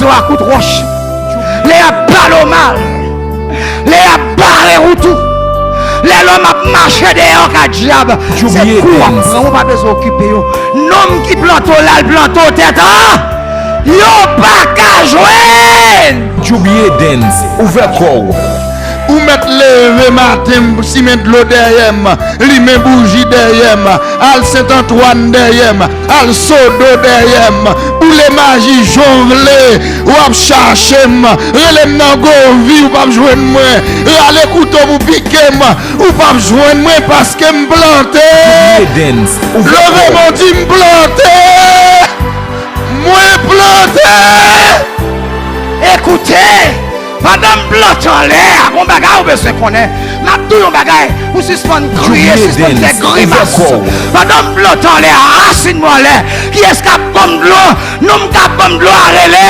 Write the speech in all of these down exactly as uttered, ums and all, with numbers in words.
Zo a kout wòch. Lè y ap pale w mal. Lè y ap bare wout ou. Lè lòm ap mache dèyè w ka dyab. Se kou w ap pran, ou pa bezwen okipe yo. Nonm ki plante w la, l plante w tèt an. Yo pa ka jwenn. Djoubye Dance, ouvè kò w. Ou mèt leve maten, simen dlo dèyè m, limen bouji dèyè m, al Sent Antwàn dèyè m, al Sodo dèyè m, boule maji, jongle, w ap chache m, rele m nan govi, ou p ap jwenn mwen, rale kouto pou pike m, ou p ap jwenn mwen paske m plante. Leve men w di m plante. Mwen plante. Ekoute, pandan m plante anlè a, gon bagay ou bezwen konnen. M ap di w yon bagay, ou sispann kriye, sispann fè grimas. Pandan m plante anlè a, rasin mwen anlè, kiyès k ap ban m dlo? Nonm k ap ban m dlo a rele.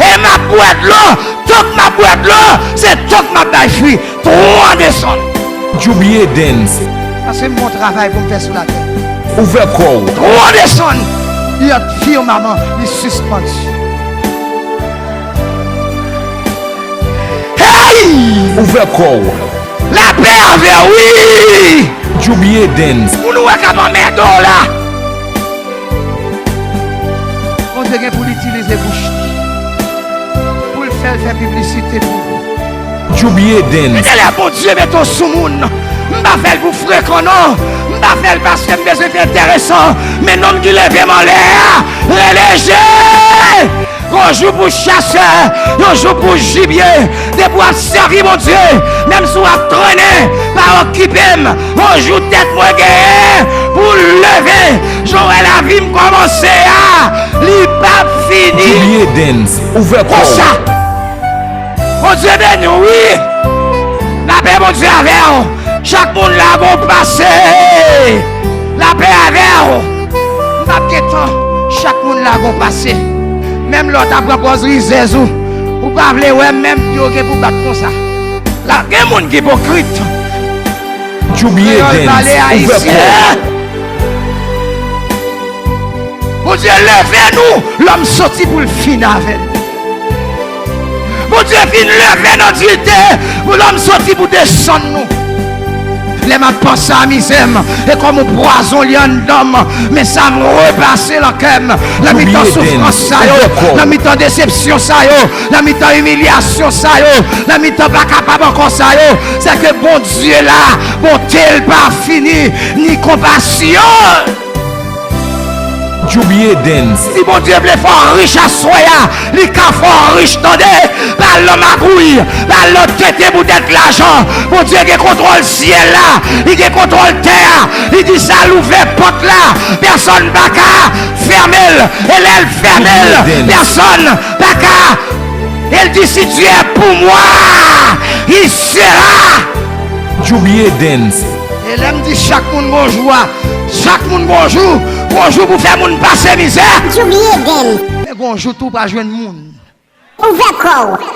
E m ap bwè dlo, tank m ap bwè dlo, se tank m ap bay fwi. Twa desann. Djoubye Dance. Paske m gon travay pou m fè sou latè. Ouvè kò w. Twa desann. Yòt fimaman, li sispann. Hey! Ouvè kò w. Lapè avè w, wi! Djoubye Dance. Moun ou wè k ap anmède w la. Bondye gen pou l itilize bouch li pou l fè l fè piblisite pou ou. Djoubye Dance. Genlè Bondye mete w sou moun. M pa fè l pou frekan non. M pa fè l paske m bezwen fè enteresan. Men nonm ki leve m anlè a, rele Je! Yon jou pou chasè, yon jou pou jibye. Depi w ap sèvi Bondye, menm si w ap trennen, pa okipe m. Yon jou tèt mwen genyen pou leve. Jan w wè lavi m kòmanse a, li p ap fini. Djoubye Dance, ouvè kò w. Konsa. Bondye beni w, wi. Lapè Bondye avè w. Chak moun la gon pase. Lapè avè w. M p ap gen tan. Chak moun la gon pase. Menm lè w ta pran pòz rizèz ou, ou pa vle wè m, menm yo gen pou bat konsa. La, gen moun ki ipokrit. Djoubye Dance, ouvè kò w. Bondye leve nou, lòm soti pou l fini avè l. Bondye vin leve nan diyite pou lòm soti pou desann nou. Lè m ap panse a mizè m, e kòm yon pwazon li anndan m, men sa m repase nan kè m, nan mitan soufrans sa yo, nan mitan desepsyon sa yo, nan mitan imilyasyon sa yo, nan mitan pa kapab ankò sa yo, se ke Bondye la, bonte l pa fini, ni konpasyon. Djoubye Dance. Si Bondye vle fè w rich aswè a, li ka fè w rich, tande. Pa al nan magouy, pa al nan tete pou dèt lajan. Bondye gen kontwòl syèl la, li gen kontwòl tè a. Li di sa l ouvè pòt la, pèsonn pa ka fèmen l. E lè l fèmen l, pèsonn pa ka. E l di, si Dieu est pour moi, qui sera. Djoubye Dance. E lè m di chak moun bonjou a, chak moun bonjou, bonjou pou fè moun pase mizè. Djoubye Dance. Men gon jou tou pa jwenn moun. Ouvè kò w.